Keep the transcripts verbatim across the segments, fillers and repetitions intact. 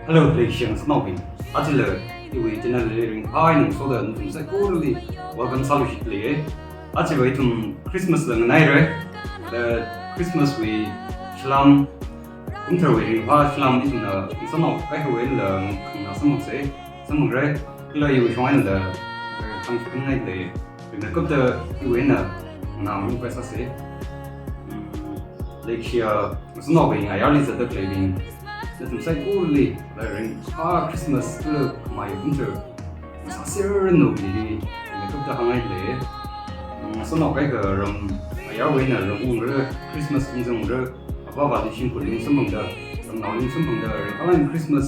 Hello, leishiya ngasotnaobing. Ajala iwui channel li ringphāngasoda nathum saikorali welcome sāluishitli. Ajava ithum Christmas la nganaira. The Christmas wui salam, kumtharwui ringphā salam ithumna ngasotnao kaikhawui einala khangana samphangsa, samphangra. Kala iwui shong einala hāngchipngailei. Ringkapta iwui eina nganāmung pai sāsa. Hmm, leishiya ngasotnaobing, ayarli zatda khaleibing, nathum saikorali ringphā Christmas kala khamahaiya kumthar ngasāserranu kaji hi ringkapta hāngngailei. Hmm, ngasotnao kaikha ram ayarwui eina ram ungra, Christmas ungzangra, avāvali shimkhurli samphangda, ramnaoli samphangda, ringphālāk eina Christmas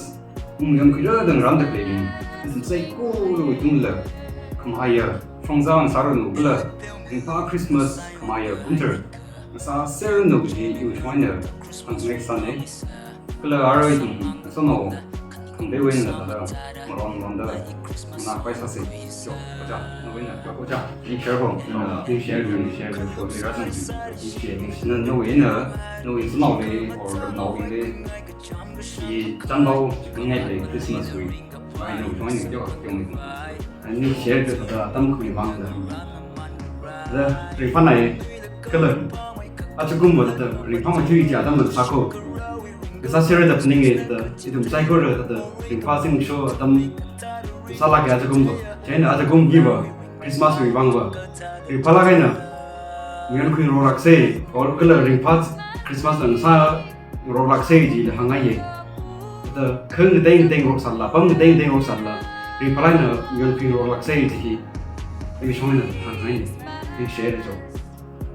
ungmayonra da ngarumda khaleibing, nathum saikorawui tungla khamahaiya shongza ngasāranu kala ringphā Christmas, khamahaiya kumthar ngasāserranu kaji iwui shong eina hāngngai sāna. Kala arui ithum ngasotnao khangateiwui eina thāda maron maronda nganāpai sāsa. Jo, ojā, nawui eina, jo, ojā. Ningshirako, nana, ningshirako, ningshirako, ningshirako, ningshirako, ningshirako, nawui eina, nawui ngasotnaoli or ramnaobingli, i chānpao chipngailei Christmas wui. Ai, nawui shong eina jo, jo, ningshirako, thāda atam khuivang da. Da, ringphānai, kala ajakumva thāda ringphāmei thui chi atam ngasāko, ngasāserra da phaninga da, ithum saikora thāda ringphā singso atam sālāka ajakumva. Chieina ajakum hiva Christmas wui vangva ringphālāk eina mayonkhui ngarok lāksa, or kala ringphā Christmas la ngasā ngarok lāksa jila hāngngaiya. Thāda khangatei ngatei ngarok sālala, apam ngatei ngatei ngarok sālala, ringphālāk eina mayonkhui ngarok lāksa kaji hi iwui shong eina hāngngaina. Ningshirako.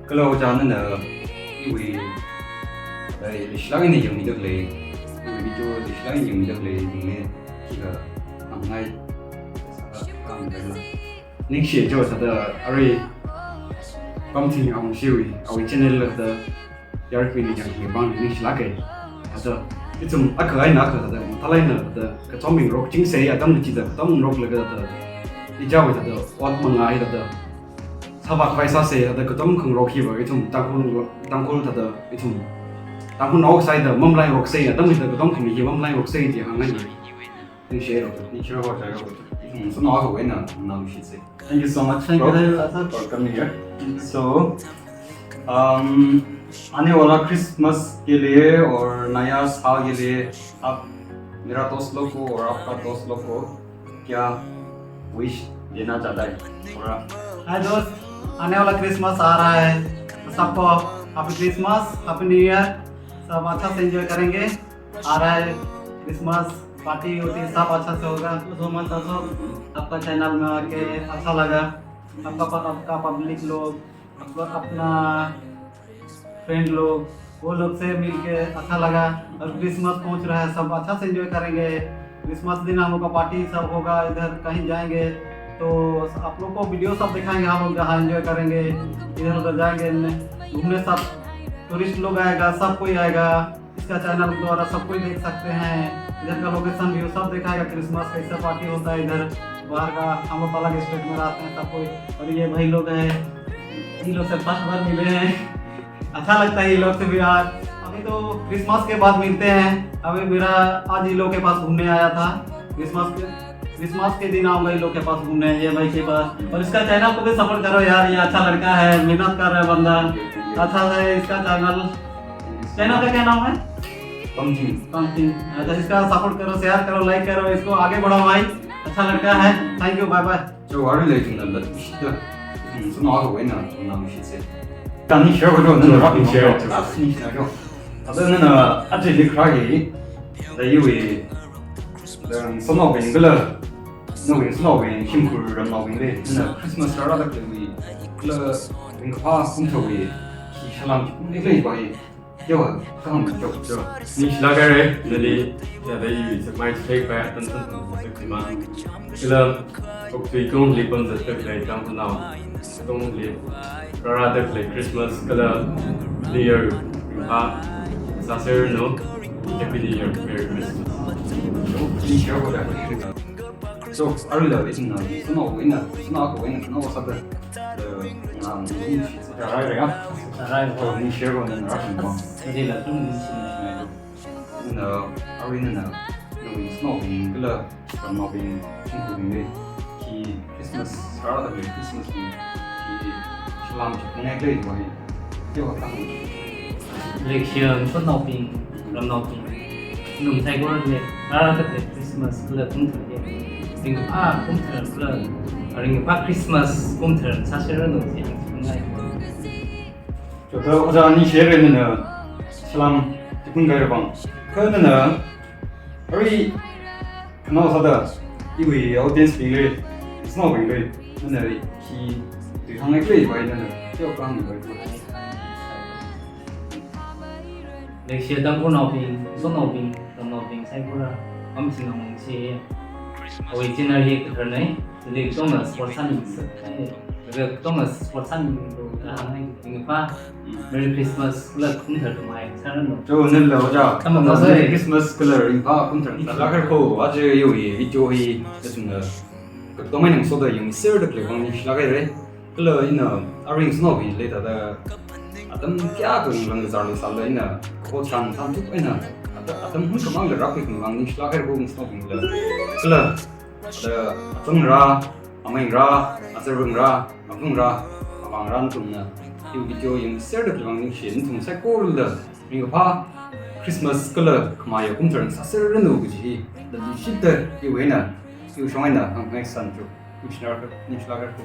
Kala ojā nana iwui, eh, leishilāk eina yangmida khalei, iwui video leishilāk eina yangmida khaleibingli khikha hāngngai sāda hāngda. Ningshi jo, thāda arui Pamthing Awungshiwui, awui channel la thāda yarkhuina yangkhavai vang ningshilāka. Thāda ithum akha eina akha thāda mathālāk eina thāda kachombing ngarokchingsa, atam chida katom ngaroklaga thāda ijawui thāda ot manga hi thāda sāvākhavai sāsa, thāda katom khangarok hiva ithum Tangkhul, Tangkhul thāda ithum Tangkhulnao sāda mamalai ngaroksa, atam chida katom khami hi mamalai ngaroksa kaji hāngngai. Ningshirako, ningshirako, ningshirako. Ithum ngasotnao akhawui eina nganāluishitsa. Thank you so much, thank you, bro, very much, sir, for coming here. So, um, आने वाला क्रिसमस के लिए और नया साल के लिए आप, मेरा दोस्त लोग को और आपका दोस्त लोग को क्या विश देना चाहता है? थोड़ा। हाय दोस्त, आने वाला क्रिसमस आ रहा है, तो सबको happy Christmas, happy new year, सब अच्छा से एंजॉय करेंगे। आ रहा है क्रिसमस, पार्टी वार्टी सब अच्छा से होगा। तो मत दर्शक, आपका चैनल में आके अच्छा लगा, आपका प-, आपका पब्लिक लोग, आपका अपना फ्रेंड लोग, वो लोग से मिलके अच्छा लगा। और क्रिसमस पहुंच रहा है, सब अच्छा से एंजॉय करेंगे। क्रिसमस दिन हम लोग का पार्टी सब होगा, इधर कहीं जाएंगे तो आप लोग को वीडियो सब दिखाएंगे, हम लोग जहाँ एंजॉय करेंगे, इधर उधर जाएंगे, घूमने सब टूरिस्ट लोग आएगा, सब कोई आएगा। इसका चैनल द्वारा सब कोई देख सकते हैं। इधर का लोकेशन व्यू सब दिखाएगा, क्रिसमस कैसा पार्टी होता है इधर। बाहर का, हम लोग अलग स्टेट में रहते हैं सब कोई। और ये भाई लोग हैं, इन लोग से फर्स्ट बार मिले हैं, अच्छा लगता है ये लोग से भी आज। अभी तो क्रिसमस के बाद मिलते हैं। अभी मेरा आज ये लोग के पास घूमने आया था, क्रिसमस के, क्रिसमस के दिन आऊंगा ये लोग के पास घूमने, ये भाई के पास। और इसका चैनल को भी सपोर्ट करो यार, ये अच्छा लड़का है, मेहनत कर रहा है बंदा, अच्छा है इसका चैनल। चैनल का क्या नाम है? पंकिन। पंकिन। अच्छा, इसका सपोर्ट करो, शेयर करो, लाइक करो, इसको आगे बढ़ाओ भाई, अच्छा लड़का है। Thank you, bye bye. जो आरui leishiya ngasotnao akhawui eina nganāluishitsa. Ningshirako, nana, ningshirako. Ningshirako. Thāda nana aja likra hi, thāda iwui, thāda ngasotnaobing kala nawui ngasotnaobing, shimkhur ramnaobingli nana Christmas rārada khaleiwui kala ringkaphā kumthawui khi salam khalei pai. Yo, kahāng jo, jo. Ningshilāk haira, nali, ya da iwui sākmai chitheipai, atan san san san sima. Kala, okthui kongli pamzatda khalei Tangkhulnao, kongli rārada khalei Christmas kala New Year ringphā sāserranu. Happy New Year, Merry Christmas. Ningshirako da. So, aruila ithumna, ngasotnao akhawui eina, ngasotnao akhawui eina, nganāsāda, eh, nganāluishitsa. Rārai ya? Rārai. Oh, ningshirako nana rāshungko. Rila tung ningshi ningshi. Nana, arui nana, nana Shanao bing kala ramnao bing, shimkhur bingli hi Christmas, rāra da Christmas bing hi salam chipngai khalei wai. Yo, kang. Leishiya ngasotnao bing, ramnao bing, nathum saikorali rāra da Christmas kala kumthar hi ringkaphā kumthar kala ringkaphā Christmas kumthar sāserranu chi hāngchipngai. Chotda ojā ningshire nana salam chipngai bang. Kha nana ari khanao sāda iwui audience bingli, shanao bingli, nana hi tui hāngngai khalei wai nana, yo kang wai. Leishiya Tangkhulnao bing, ngasotnao bing, ramnao bing saikora, amching nong si. Awui china hi katharnei, chili katongna support sāning sa, katongna support sāning lo da hāngngai, ringkaphā Merry Christmas kala kumthar khamei sāranu. Cho, nala ojā. Tama Merry Christmas kala ringkaphā kumthar sālākhaira ko, aja iwui video hi, nathumna katongmeina ngasoda yangserda khalei vang ningshilāk haira. Kala ina aring shanao bingli thāda atam kayākha ngalāng kazārli sālala ina kaho chān tangthuk eina ata-, atam hun khamangla rākhui khavang ningshilāk haira ko ngasotnao bingla. Kala thāda apāngra, ameingra, azarvangra, avāngra, avāngra nathumna hi video yangserda khalei vang ningshi, nathum saikorali ringkaphā Christmas kala khamei kumthar sāserranu kaji hi, da leishida iwui eina, iwui shong eina hāngngai san chu, ningshilāk, ningshilāk haira ko.